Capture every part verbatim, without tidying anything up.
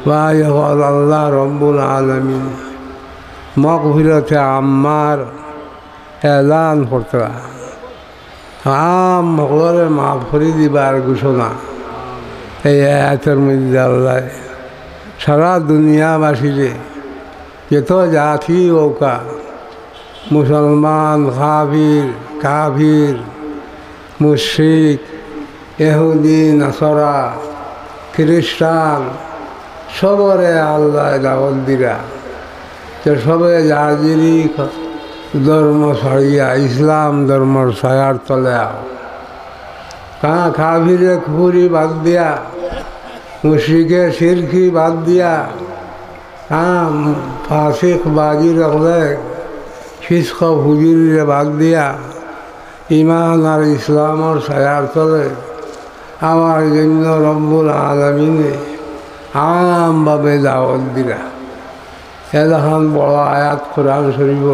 ভাই অকল, আল্লাহ রব্বুল আলামিন মাগফিরাতে আম্মার এলান করতরা। আম হকলরে মাফ করি দিবার ঘোষণা। এই আয়াতর মধ্যে আল্লাহ সারা দুনিয়াবাসীরে, যত জাতি অউক্কা, মুসলমান, কাফির, কাফির, মুশরিক, ইহুদি, নাসারা, খ্রিস্টান, সবরে আল্লাহ দাওয়াত দিরা যে সবে যার যিরি ধর্ম ছাড়িয়া ইসলাম ধর্মর ছায়ার তলে আও। কা-, কাফিরে কুফুরি বাদ দিয়া, মুশরিকে শিরকি বাদ দিয়া, কা-, ফাসিক বাজি রাখলে, ফিসক ফুজুরিরে বাদ দিয়া, ইমান আর ইসলামর ছায়ার তলে আমার জন্য রব্বুল আলামিনে আমভাবে দাওয়াত দিরা। এলাখান বড় আয়াত কোরআন শরীফ,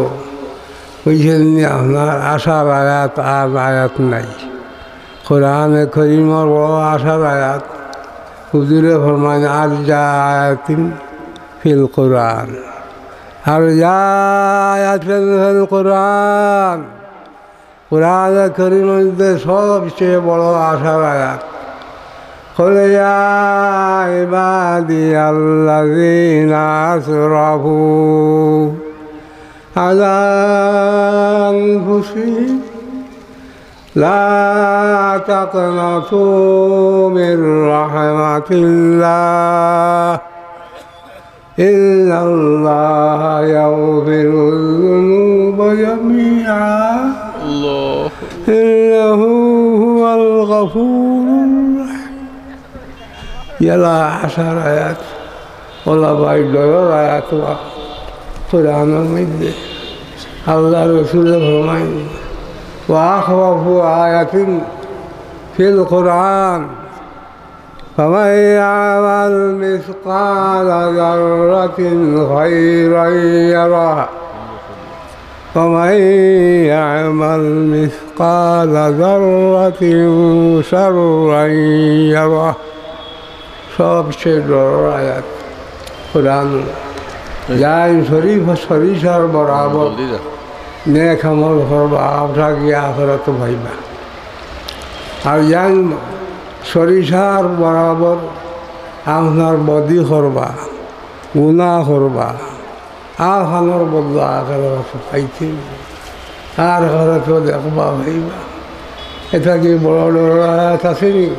বুঝছেন নি? আপনার আশার আয়াত আর আয়াত নাই। কোরআনে করিমর বড় আশার আয়াত। হুজুরে ফরমাইন, "আরজা আয়াতিন ফিল কোরআন, আরজা আয়াতিন ফিল কোরআন।" কোরআনে করিমর মধ্যে সবচেয়ে বড় আশার আয়াত। قل يا عبادي الذين أسرفوا على أنفسهم لا تقنطوا من رحمة الله إن الله يغفر الذنوب جميعا الله. إنه هو الغفور الرحيم. এলা আশার আয়াত, অলা ভাই ডরর আয়াত ওয়া কোরআনর মধ্যে। আল্লাহ রসুলে ফরমাইন, "وأخوف آية في القرآن فمن يعمل مثقال ذرة خيرا يره ومن يعمل مثقال ذرة شرا يره।" সবচেয়ে ডরর আয়াত কোরআন। যাইন শরীফ, সরিষার বরাবর নেক আমল করবা, আপনার গিয়া আখেরাত পাইবা। আর যাইন সরিষার বরাবর আপনার বদি করবা, গুনা করবা, আর খানোর বদলা আখেরাত পাইতে, আর আখেরাত দেখবা পাইবা। এটা কি বড় ডরর আয়াত আছে নি?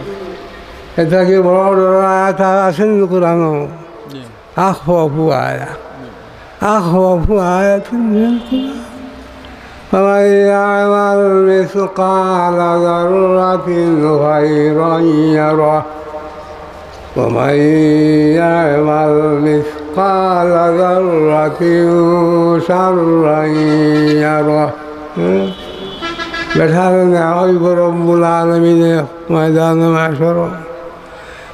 এটা কি বড় ডরর আয়াত আছে নি কোরআনো? أخوف آية، أخوف آية في القرآن، فمن يعمل مثقال ذرة خيرا يره ومن يعمل مثقال ذرة شرا يره। হুম? বেটারে নেওয়া অইবো রব্বুল আলামিনে ময়দানে মাশর।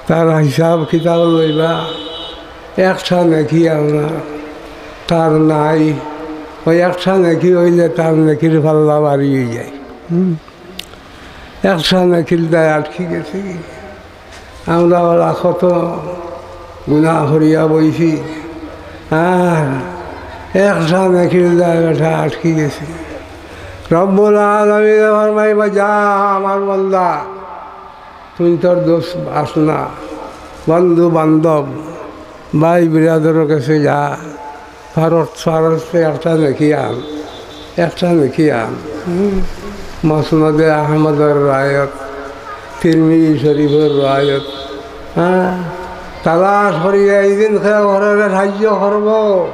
তার হিসাব কিতাব লইবা। একটা নেকি আপনার তার নাই, ওই একটা নেকি অইলে তার নেকির পাল্লা ভারি অই যায়। হুম? একটা নেকির দায় আটকি গেছে। আমরা ওরা কত গুনা করিয়া বইছি, আর একটা নেকির দায় বেটা আটকি গেছে। রব্বুল আলামিনে ফরমাইবা, "যা আমার বান্দা, তুই তোর দোস্ত আস না, বন্ধু বান্ধব, ভাই বিরাদরর কাছে যা, ফারত ফারত একটা নেকি আন, একটা নেকি আন।" হুম। মুসনাদে আহমদর রায়ত, তিরমিজি শরীফর রায়ত, হ্যাঁ, তালাশ করিয়া ইদিন কেউ ঘরে সাহায্য করবো।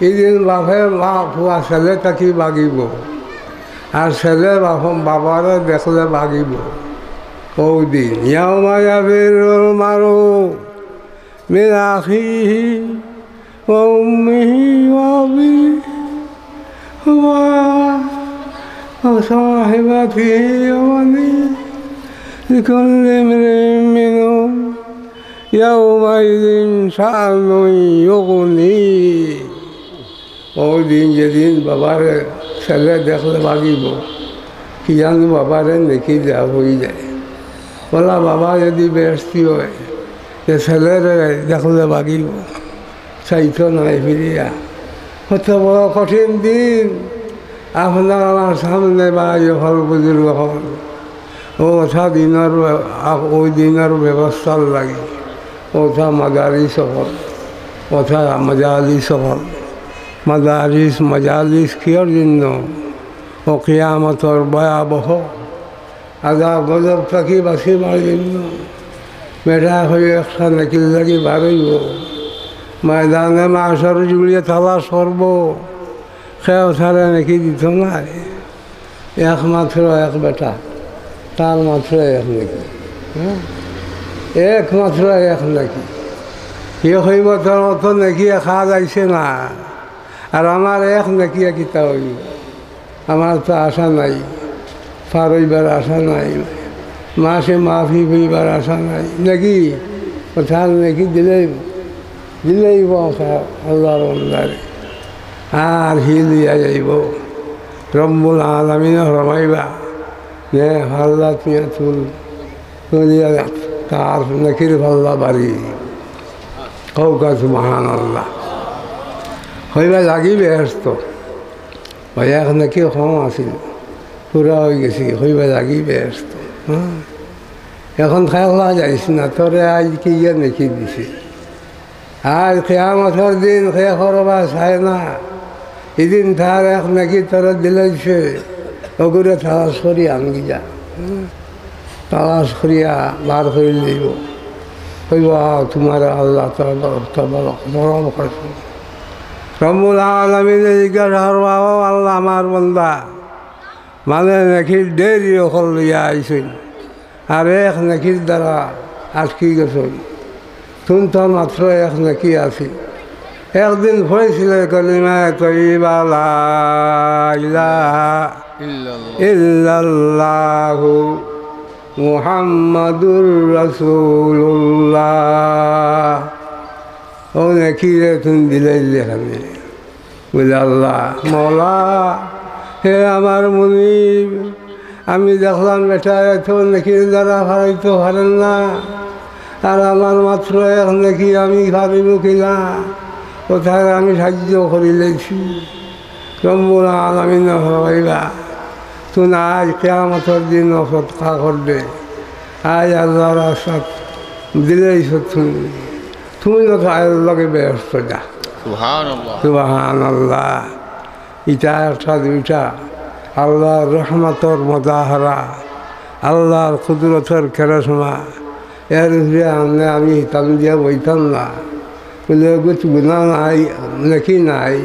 ইদিন বাপে মা ফুয়া ছেলে থাকি বাগিব, আর ছেলে বাপ, বাবারে দেখলে বাগিব। ওদিন يوم يفر المرء من أخيه وأمه وأبيه و-، وصاحبته وبنيه لكل امرئ منهم يومئذ شأن يغنيه। ওই দিন যেদিন বাবারে ছেলে দেখলে বাগিব, কি জানো বাবারে নেকি দেওয়া অই যায়। বলা, বাবা যদি বেহেশতি হয়, যে ছেলেরে দেখলে বাগিব, চাইতো নাই ফিরিয়া। কত বড় কঠিন দিন আপনার আমার সামনে ভাই অকল, বুজুর্গ অকল। অউ অতা দিনর ব্য-, আ-, অউ দিনর ব্যবস্থার লাগি, অতা মাদারিস অকল, অতা মাজালিস অকল, মাদারিস, মাজালিস কিয়র জন্য? অউ কিয়ামতর ভয়াবহ আজাব গজব থাকি বাঁচিবার জন্য। বেটা অইয়া একটা নেকির লাগি বার অইবো, ময়দানে মাশর জুড়িয়া তালাশ করবো, কেউ তারে নেকি দিতো নায়। একমাত্র এক বেটা, তার মাত্র এক নেকি। হ্যাঁ? একমাত্র এক নেকি। হে কইবো, "তোর অত নেকি এক কাজ আইছে না, আর আমার এক নেকি কিতা অইবো? আমার তো আশা নাই, পার অইবার আশা নাই, মাফে মাফি অইবার আশা নাই।" নেকি? অতার নেকি দিলেই, দিলেই অতা আল্লার বান্দারে। আর হি লইয়া যাইবো। রব্বুল আলামিনে ফরমাইবা, নে, পাল্লা তুলিয়া তুল, তুলিয়া তার নেকির পাল্লা ভারি। কউক্কা সুবহানাল্লাহ। কইবা যাগি বেহেস্তো। ভাই, এক নেকি কম আছিল, পুরা অইগেছে, কইবা যাগি বেহেস্তো। হ্যাঁ? অখন খেয়াল যাইস না, তোরে আইজ কিগিয়ে নেকি দিছে। আর কিয়ামতর দিন কে করবা চায় না, ইদিন তার এক নেকি তোরে দিলাইছে, অগুরে তালাশ করি আনগি যা। তালাশ করিয়া বার করি লইবো। কইবো, "আও, তুমারে আল্লাহ তরফ, তরফ, তরফ করছে।" রব্বুল আলামিনে জিজ্ঞাসা করবা, "ও আল্লাহ, আমার বান্দা, মানে নেকির ঢের অকল লইয়া আইছইন, আর এক নেকির দ্বারা আটকি গেছইন, তুন তো মাত্র এক নেকি আছে।" একদিন পড়ছিলা কলিমায়ে তৈয়বা, লা ইলাহা ইল্লাল্লাহ। ইল্লাল্লাহু মুহাম্মাদুর রাসূলুল্লাহ। অউ নেকিরে তুন দিলাইলে কেনে? বুলে, "আল্লাহ, মওলা, হে আমার মুনিব, আমি দেখলাম বেটায় তো নেকির দ্বারা ফারাইতো পারের না, আর আমার মাত্র এক নেকি, আমি পারিমু কিনা, অতারে আমি সাইয্য করিলাইছি।" রব্বুল আলামিনে ফরমাইবা, "তুন আইজ কিয়ামতর দিন সদকা করবে, আইজ আল্লার রাস্তাত দিলাইছো তুমি, তুমি তো তার লগে বেহেস্তো যা।" সুবহানাল্লাহ। সুবহানাল্লাহ। ইটা একটা দুইটা আল্লার রহমতর মুজাহারা, আল্লার কুদরতর কেরেশমা। এর উপরে আনলে আমি হিতাম দিয়া বইতাম না। বুলে, "অগুত গুনা নাই, নেকি নাই,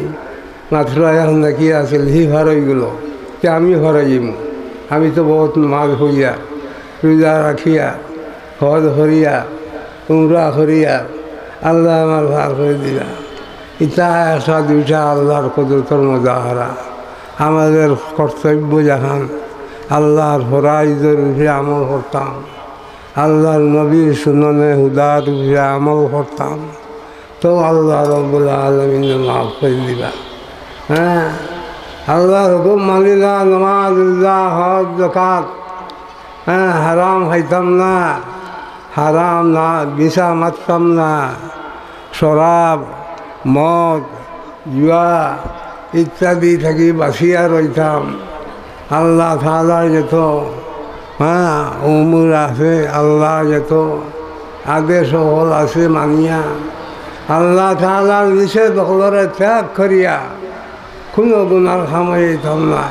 মাত্র এক নেকি আছিল, হি ফারাই গেলো, তে আমি ফারাইমু? আমি তো বউত নমাজ পড়িয়া, রুজা রাখিয়া, হজ করিয়া, উমরা করিয়া, আল্লায় আমার ফার করি দিলা।" ইতা একটা দুইটা আল্লার কুদরতর মুজাহারা। আমাদের কর্তব্য যেখান আল্লার ফরাইজর উপরে আমল করতাম, আল্লার নবীর সুননে হুদার উপরে আমল করতাম, তো আল্লাহ রব্বুল আলামিনে মাফ করি দিবা। হ্যাঁ, আল্লার হুকুম মানিলা, নমাজ, রুজা, হজ, যাকাত, হ্যাঁ, হারাম খাইতাম না, হারাম না, নিশা মাততাম না, শরাব, মদ, জুয়া ইত্যাদি থাকি বাঁচিয়া রইতাম। আল্লাহ তাআলার যত, হ্যাঁ, উমুর আছে, আল্লাহর যত আদেশ অকল আছে মানিয়া, আল্লাহ তাআলার নিষেধ অকলরে ত্যাগ করিয়া কুনু গুনার কামো যাইতাম না।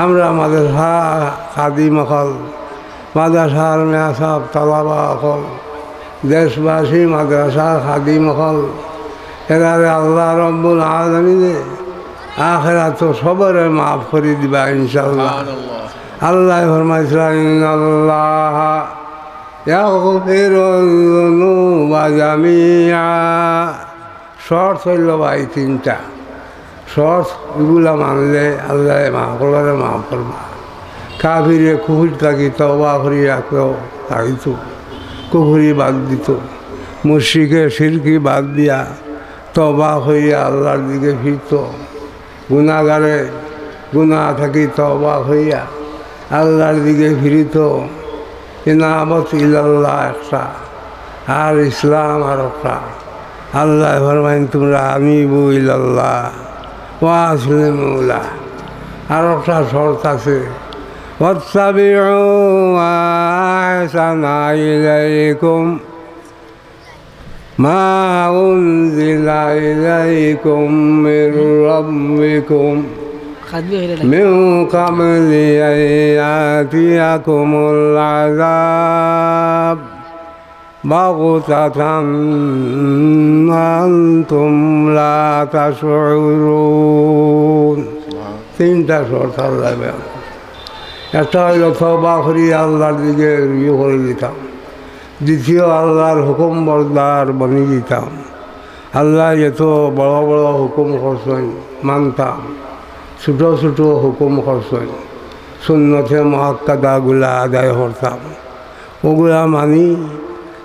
আমরা মাদ্রাসা খাদিম অকল, মাদ্রাসার মেয়াসাব, তালাবা অকল, দেশবাসী, মাদ্রাসার খাদিম অকল, এরারে আল্লাহ রব্বুল আলামিনে আখেরাতো সবরে মাফ করি দিবা ইনশাআল্লাহ। সুবহানাল্লাহ। আল্লায় ফরমাইছলা, "ইন্নাল্লাহা ইয়াগফিরুয যুনুবা জামিআ।" শর্ত অইলো ভাই তিনটা। শর্ত ইগুলা মানলে আল্লায় মা-, হকলরে মাফ করবা। কাফিরে কুফরি থাকি তওবা করিয়া কেউ থাকতো, কুফরি বাদ দিতো, মুশরিকে শিরকি বাদ দিয়া তওবা করিয়া আল্লার দিকে ফিরতো, গুনাগারে গুনা থাকি তওবা করিয়া আল্লার দিকে ফিরিতো। ইনাবত ইলাল্লাহ একটা, আর ইসলাম আর একটা। আল্লায় ফরমাইন, "তুমরা আনিবু ইলাল্লাহ ওয়া আসলিমু লাহ।" আর একটা শর্ত আছে, "ওয়াত্তাবিউ মা আহসানা ইলাইকুম মা উনজিলা ইলাইকুম মির রাব্বিকুম মিন ক্বাবলি আন ইয়াতিয়াকুমুল আযাব বাগতাতান ওয়া আনতুম লা তাশউরুন।" তিনটা শর্ত আল্লায় বয়ান করছে। একটা অইলো তওবা করি আল্লার দিকে রুজু করি দিতাম। দ্বিতীয়, আল্লার হুকুম বরদার বনি দিতাম। আল্লায় যত বড় বড় হুকুম করছইন মানতাম, ছোট ছোট হুকুম করছইন, সুন্নতে মুআক্কাদাগুলা আদায় করতাম, ওগুলা মানি।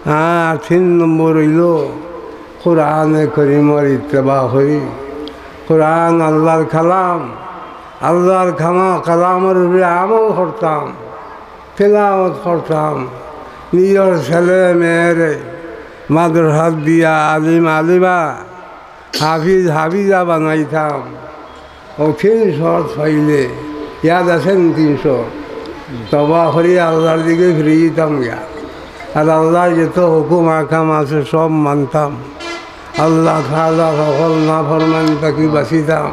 আর তিন নম্বর অইলো কোরআনে করিমর ইত্তেবা করি। কোরআন আল্লার কালাম, আল্লার কামা-, কালামর উপরে আমল করতাম, তেলাওয়াত করতাম, নিজর ছেলে মেয়েরে মাদ্রাসাত দিয়া আলিম আলিমা, হাফিজ হাফিজা বানাইতাম। ও তিন শর্ত পাইলে, ইয়াদ আছেনি তিন শর্ত? তওবা করি আল্লার দিকে ফিরি দিতাম গিয়া। আর আল্লার যত হুকুম আহকাম আছে সব মানতাম। আল্লাহ তাআলার হকল নাফরমানি থাকি বাঁচিতাম।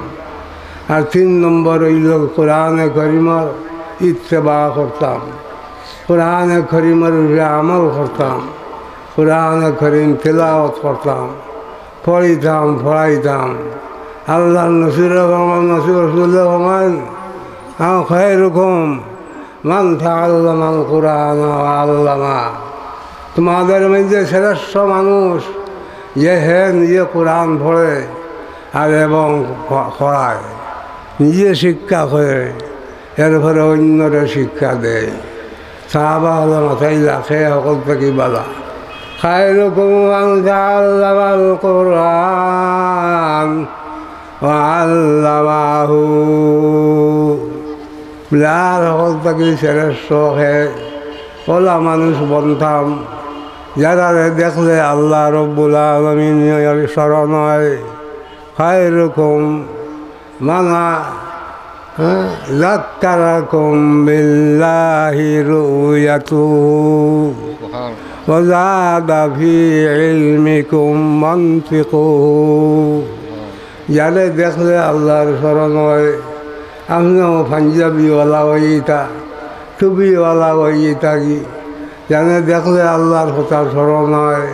আর তিন নম্বর অইলো কোরআনে করিমর ইত্তেবা করতাম, কোরআনে করিমর উপরে আমল করতাম, কোরআনে করিম তেলাওয়াত করতাম, পড়িতাম, পড়াইতাম। আল্লার নসুরে ফরমান, নসুর রসুলে ফরমান, "আনা খায়রুকুম মান তাআল্লামাল কুরআনা ওয়া আল্লামা।" তোমাদের মধ্যে শ্রেষ্ঠ মানুষ যে হে নিজে কোরআন পড়ে আর এবং প-, পড়ায়, নিজে শিক্ষা করে, এরপরে অন্যরে শিক্ষা দেয়। সাহাবা হকলে মাতাইলা, কে হকল থাকি বালা? "খায়রুকুম মান তাআল্লামাল কুরআন ওয়া আল্লামাহু।" বলে, আর হকল থাকি শ্রেষ্ঠ কে? অলা মানুষ বনতাম, যারারে দেখলে আল্লাহ রব্বুল আলামিন স্মরণ হয়। "খায়রুকুম মান, হ্যাঁ, যাক্কারাকুম বিল্লাহি রুয়াতুহু ওয়া যাদা ফি ইলমিকুম মানতিকুহু।" যারে দেখলে আল্লাহর স্মরণ হয়, আপনেও পাঞ্জাবিওয়ালা অইতা, টুপিওয়ালা অইতা কি? যারে দেখলে আল্লাহর কথা স্মরণ হয়,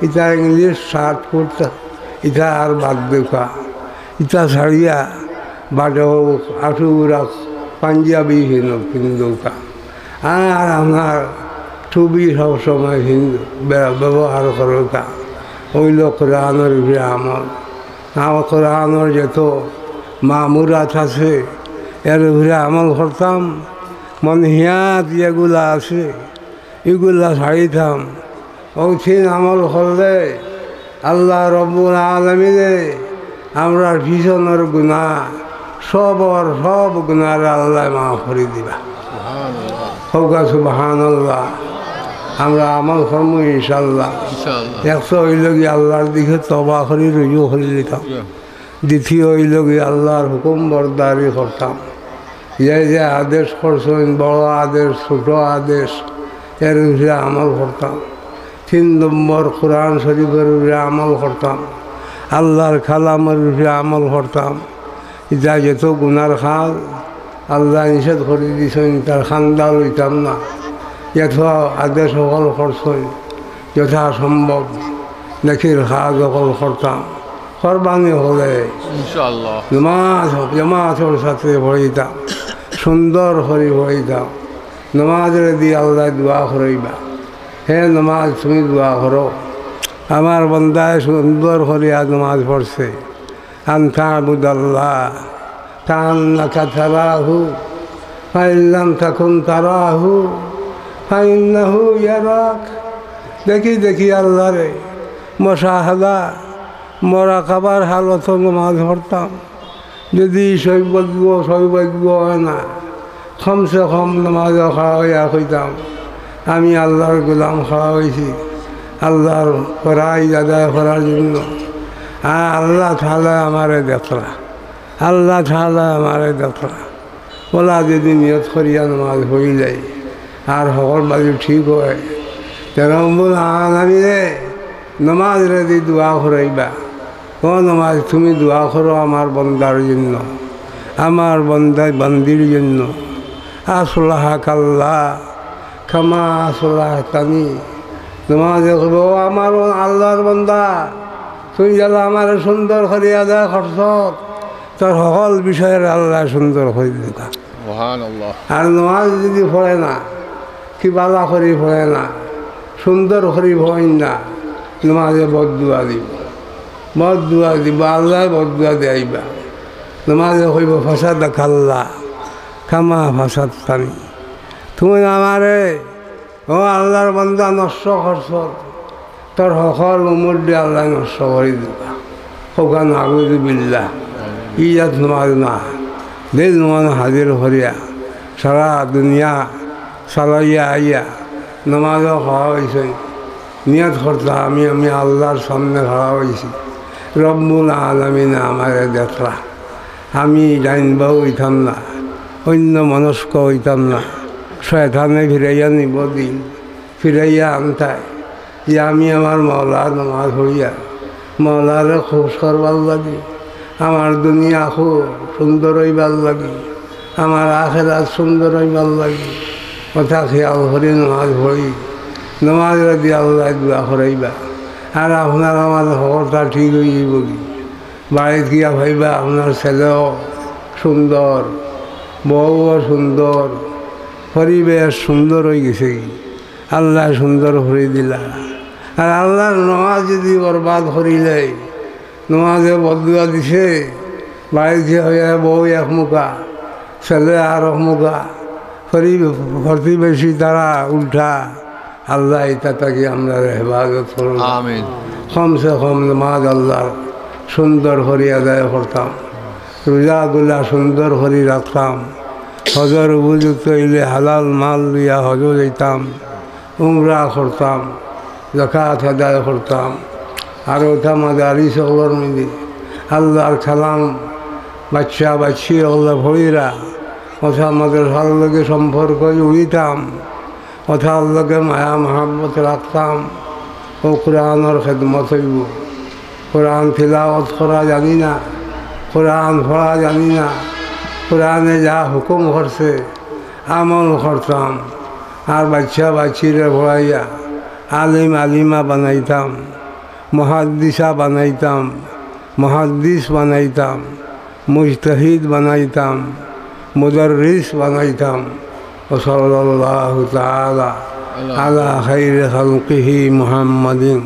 ইতা ইংলিশ শার্ট কুর্তা, ইতা আর বাদ দেউক্কা, ইতা ছাড়িয়া বাদে অউ আটুগুড়া পাঞ্জাবি হিনো পিন্দুক্কা। আর আপনার টুপি সবসময় হিন-, ব্য-, ব্যবহার করুক্কা। অইলো কোরআনর উপরে আমল। আর কোরআনর যত মামুরাত আছে, এর উপরে আমল করতাম। মনহিয়াত যেগুলা আছে, ইগুলা ছাড়িতাম। অউ তিন আমল করলে আল্লাহ রব্বুল আলামিনে আমরার পিছনর গুনা, সবর সব গুনারে আল্লায় মাফ করি দিবা। কউক্কা সুবহানাল্লাহ। আমরা আমল করমু ইনশাআল্লাহ। ইনশাআল্লাহ। একটা অইলো গি আল্লাহর দিকে তওবা করি রুজু করি দিতাম। দ্বিতীয় অইলো গি আল্লাহর হুকুম বরদারি করতাম। যে যে আদেশ করছইন, বড় আদেশ, ছোট আদেশ, এর উপরে আমল করতাম। তিন নম্বর কোরআন শরীফর উপরে আমল করতাম, আল্লাহর কালামর উপরে আমল করতাম। ইতা যত গুনার কাজ আল্লায় নিষেধ করি দিছইন, তার কান্দা লইতাম না। যত আদেশ হকল করছইন, যথাসম্ভব নেকির কাজ হকল করতাম। কুরবানি অইলে ইনশাআল্লাহ। নমাজ জামাতর সাথে পড়িতাম, সুন্দর করি পড়িতাম। নমাজরে দি আল্লায় দোয়া করইবা, "হে নমাজ, তুমি দোয়া করো।" আমার বন্দায় সুন্দর করিয়া নমাজ পড়ছে। আন তা'বুদাল্লাহ কাআন্নাকা তারাহু, ফাইন লাম তাকুন তারাহু, ফাইন্নাহু ইয়ারাক। দেখি দেখি আল্লাহরে, মুশাহাদা, মুরাকাবার হালতো নমাজ পড়তাম। যদি সৌভাগ্য, সৌভাগ্য হয় না, কমসে কম নমাজো খাড়া অইয়া কইতাম, "আমি আল্লাহর গোলাম খাড়া অইছি।" আল্লাহর ফরাইজ আদায় করার জন্য। আর আল্লাহ তাআলা আমারে দেখরা, আল্লাহ তাআলা আমারে দেখরা। ওলা যদি নিয়ত করিয়া নামাজ পড়ি যাই, আর হকল বাজু ঠিক অয়, তে রব্বুল আলামিনে নামাজরে দি দোয়া করাইবা, "ও নামাজ, তুমি দোয়া করো আমার বন্দার জন্য, আমার বন্দা বান্দির জন্য।" আসলাহাকাল্লাহ কামা আসলাহতানি। নামাজে কইবো, "ও আমার আল্লাহর বন্দা, তুই যেলা আমারে সুন্দর করি আদায় করছস, তোর হকল বিষয়রে আল্লায় সুন্দর করি দিবা।" সুবহানাল্লাহ। আর নামাজ যদি পড়ে না, কি বালা করি পড়ে না, সুন্দর করি পড়ে না, নামাজে বদদোয়া দিবো, বদদোয়া দিবো, আল্লায় বদদোয়া দেইবা। নামাজে কইবো, "ফাসাদাকাল্লাহ কামা ফাসাদতানি।" তুমি আমারে, ও আল্লাহর বান্দা, নষ্ট করছস, তোর হকল উমররে আল্লায় নষ্ট করি দিবা। কউক্কা নাউজুবিল্লাহ। ই জাত নামাজ না, দিল মন হাজির করিয়া সারা দুনিয়া চালাইয়া আইয়া নামাজও খাড়া অইছি। নিয়ত করতা, আমি, আমি আল্লাহর সামনে খাড়া অইছি, রব্বুল আলামিনে আমারে দেখরা, আমি ডাইন বাউ অইতাম না, অন্যমনস্ক অইতাম না, শয়তানে ফিরাইয়া নিবো দিন, ফিরাইয়া আনতায়। যে আমি আমার মওলার নামাজ পড়িয়া মওলারে খুশ করবার লাগি, আমার দুনিয়া খুব সুন্দর অইবার লাগি, আমার আখেরাত সুন্দর অইবার লাগি, কথা খেয়াল করি নামাজ পড়ি, নামাজ বাদে আল্লায় দোয়া করাইবা। আর আপনার আমার হকলতা ঠিক অইযিবো গি। বাড়িত গিয়া পাইবা আপনার ছেলেও সুন্দর, বউও সুন্দর, পরিবেশ সুন্দর অইগেছে গি। আল্লায় সুন্দর করি দিলা। আর আল্লাহর নামাজ যদি বরবাদ করিলে, নামাজে বদদোয়া দিছে, বাড়িত গিয়া বউ এক মুখা, ছেলে আর এক মুখা, পরি-, প্রতিবেশী তারা উল্টা। আল্লায় ইতা থাকি আমরারে হেফাজত করুক। আমিন। কমসে কম নামাজ আল্লাহর সুন্দর করি আদায় করতাম, রোজাগুলা সুন্দর করি রাখতাম, হজর উপযুক্ত অইলে হালাল মাল লইয়া হজো যাইতাম, উমরা করতাম, যাকাত আদায় করতাম। আর অতা মাদারিস অকলর মধ্যে আল্লাহর কালাম বাচ্চা বাচ্চি অকলে পড়িরা, অতা মাদ্রাসার লগে সম্পর্ক জুড়িতাম, অতার লগে মায়া মহব্বত রাখতাম। ও কোরআনর খেদমত অইবো। কোরআন তিলাওয়াত করা জানি না, কোরআন পড়া জানি না, কোরআনে যা হুকুম করছে আমল করতাম। আর বাচ্চা বাচ্চিরে পড়াইয়া আলিম আলিমা বানাইতাম, মুহাদ্দিসা বানাইতাম, মুহাদ্দিস বানাইতাম, মুজতাহিদ বানাইতাম, মুদাররিস বানাইতাম। وصلى الله تعالى على خير خلقه محمد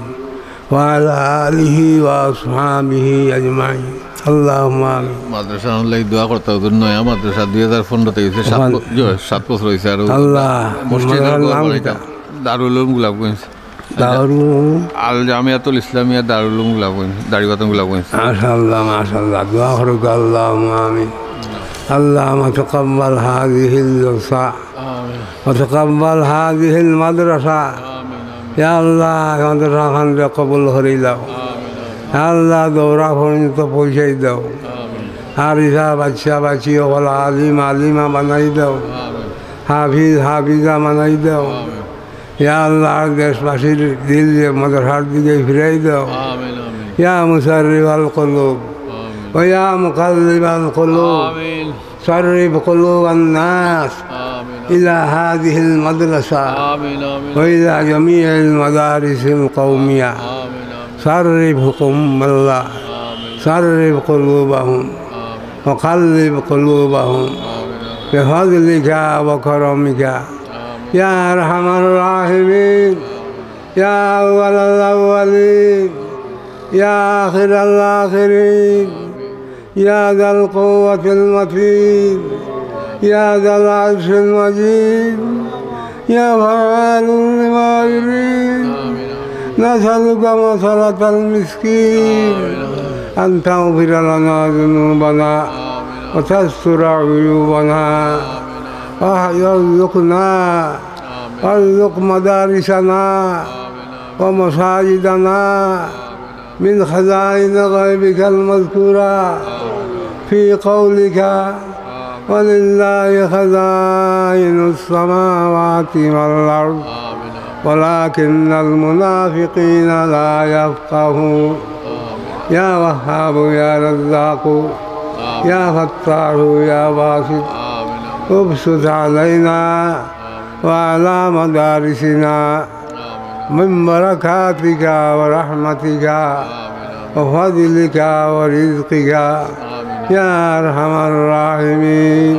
وعلى آله وأصحابه أجمعين. اللهم آمين. মাদ্রাসার লাগি দোয়া করতা, হুজুর। নয়া মাদ্রাসা দুই হাজার পনেরো তে অইছে, সাত ওখান ব-, জি, সাত বছর অইছে। আর আল্লাহ, মসজিদ মাদ্রাসার নাম বানাইতাম। কিতা? দারুল উলুম গোলাপগঞ্জ। দারুল উলুম। আল জামিয়াতুল ইসলামিয়া দারুল উলুম গোলাপগঞ্জ, দাড়িবাতাম গোলাপগঞ্জ। মাশাআল্লাহ, মাশাআল্লাহ। দোয়া করুক, আল্লাহুম্মা আমিন। اللهم تقبل هذه الجلسة আমিন। وتقبل هذه المدرسة. আমিন, আমিন। ইয়া আল্লাহ, মাদ্রাসাখানরে কবুল করি লও। আমিন, আমিন। ইয়া আল্লাহ, দৌরা পর্যন্ত পৌঁছাই দাও। আমিন। হাফিজা বাচ্চা বাচ্চি অকল আলিম আলিমা বানাই দাও। আমিন। হাফিজ হাফিজা বানাই দাও। আমিন। ইয়া আল্লাহ, দেশবাসীর দিল যে মাদ্রাসার দিকে ফিরাই দাও। আমিন, আমিন। ইয়া মুসাররিফাল কুলুব, আমিন। ওয়া ইয়া মুকাল্লিবাল কুলুব, আমিন। صرف قلوب الناس آمين. إلى هذه المدرسة آمين، آمين. وإلى جميع المدارس القومية. آمين، آمين. صرفهم الله. آمين. صرف قلوبهم. آمين. وقلب قلوبهم. آمين، آمين. بفضلك وكرمك. آمين. يا أرحم الراحمين. يا أول الأولين. يا آخر الآخرين. يا ذا القوة المتين، يا ذا العرش المجيد، يا فعال لما يريد. نسألك مثلة المسكين، أن تغفر لنا ذنوبنا وتستر عيوبنا، وارزقنا، وارزق مدارسنا ومساجدنا من خزائن غيبك المذكورة في قولك: ولله خزائن السماوات والأرض ولكن المنافقين لا يفقهون. يا وهاب يا رزاق يا فتاح يا باسط، ابسط علينا وعلى مدارسنا من بركاتك ورحمتك وفضلك ورزقك يا أرحم الراحمين.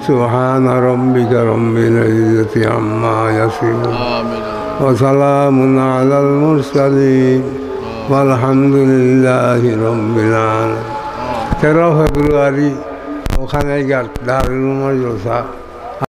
سبحان ربك رب العزة عما يصفون. وسلام على المرسلين. والحمد لله رب العالمين. তেরো ফেব্রুয়ারি ওখানে ঘাট দারুল উলুম জলসা।